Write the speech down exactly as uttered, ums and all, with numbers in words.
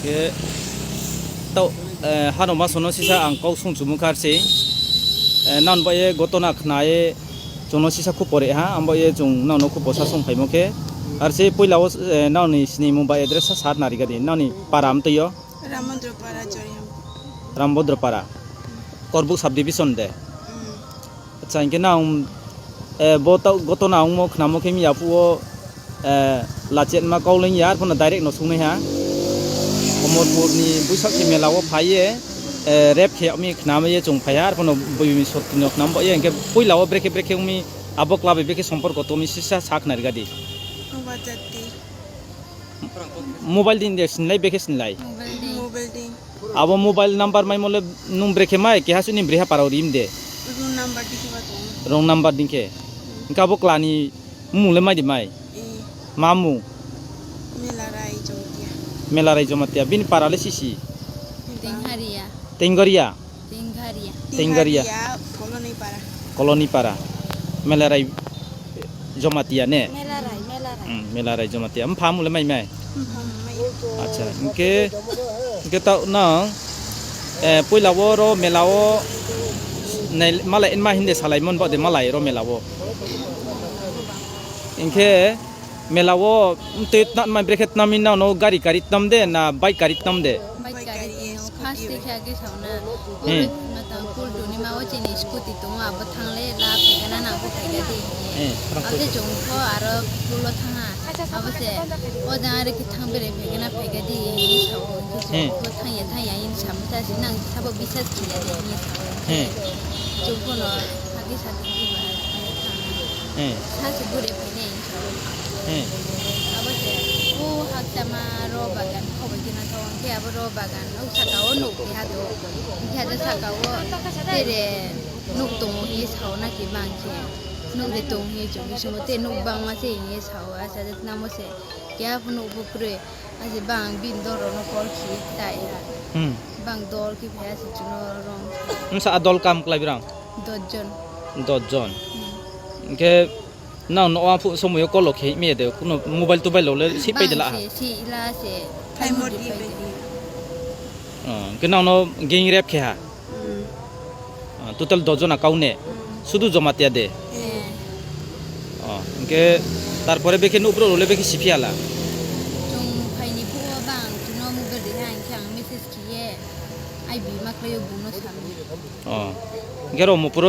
Ke tau, eh, hano masono sisa ang kok sung chumung kha se. Eh, nan ba ye gotona khna ye chwngno sisa khu pore ha, ang ba ye chwng nang no khu posa sung phaimo khe. Ar se puila o, eh, nang ni sini mung ba address sa sat nari gadi, nang ni para am twi yo. Ramodro para Joriam. Ramodro para. Korbuk subdivision de. Mm. Acha, hinkhe nang, eh, bo tau, gotona wngmo khnamo khe mia phuo, eh, lachetma kau leng ya, arphano direct no sungnai ha. Omorpur ni buisak se mela o phai ye, eh, rep khe mi khnama ye chwng phai ha, arphano bui mi sot no khnam bo ye, hinkhe puila o brekhe brekhe wngmi abo club bai brekhe somporko tongmi sisa sak nari gadi. Oba jati. Mobile din de sinlai brekhe sinlai. Mobile din. Mobile din. Abo mobile number mai mole nung brekhe mai, keha suni breha parao rim de. Wrong number dikhe ba tongo. Wrong number dikhe. Hinkhe abo klani mung le mai di mai. Eh. Ma mung? Melarai Jamatia. Melarai Jamatia. Bini para le sisi? Tingharia. Tingharia. Tingharia. Tingharia. Tingharia, Koloni para. Koloni para. Melarai Jamatia ne? Melarai, Melarai. Hmm, Melarai Jamatia. Mpha mung le mai mai? Mpha mai. Acha, hinkhe, hinkhe tau nang, eh, puila o ro mela o nai, malai inma hinde salai mon ba de malai ro mela o. Hinkhe mela o tei tna mai brekhe tnami nang no gari kari tnam de na bike kari tnam de? Bike gari twi no, first twi khe age sauna. Hmm. Mata pul duni ma o chini scooty tongo, abo thangle la phaikhe na nang bo phaikha di. Hmm. Abo se chwng pho aro pulo thangha. Abo se o jang are khe thang bere phaikhe na phaikha di hinwi sao. Hmm. Chwng pho thangya thangya hinwi samo chasi nang sabo bisas khiya di hinwi sao. Hmm. Chwng pho no hagi sadi di ba hinwi thangha. Hmm. Sa se bure phainai. Hmm. Abo se, o hakchama ro bagan khobai gana thaw, hwnkhe abo ro bagan nok saka o nuk keha do, hwnkhe ado saka o tere nuk tongo hinwi sao na ki bang khe, nuk de tong hinwi chong khe, te nuk bangma se hinwi sao, acha namo se keha nuk bo kwrwi, aje bang bini dol rok no call khi ta ya, Hmm. bang dol khi phai se chuno rong. Wngsa a dol kam kwlai birang? Dos jon. Dos jon. Hmm. Hwnkhe Nang no aphu somoyo kolo khe mia de kuno mobile tobail lo le si pai de la ha. Bang se, si ila se. Thai modi pai di. Oh, ke nang no gang rape khe ha. Hmm. Ah, total dos jona kau ne. Hmm. Sudu Jamatia de. Eh. Oh, ke tarpore bekhe nubro lo le bekhe si phia la. Chwng phaini phuo bang chuno mobile de ha, hwnkhe ang message khiye. Ai bima khlaio bungno sami. Oh. Ke ro mo puro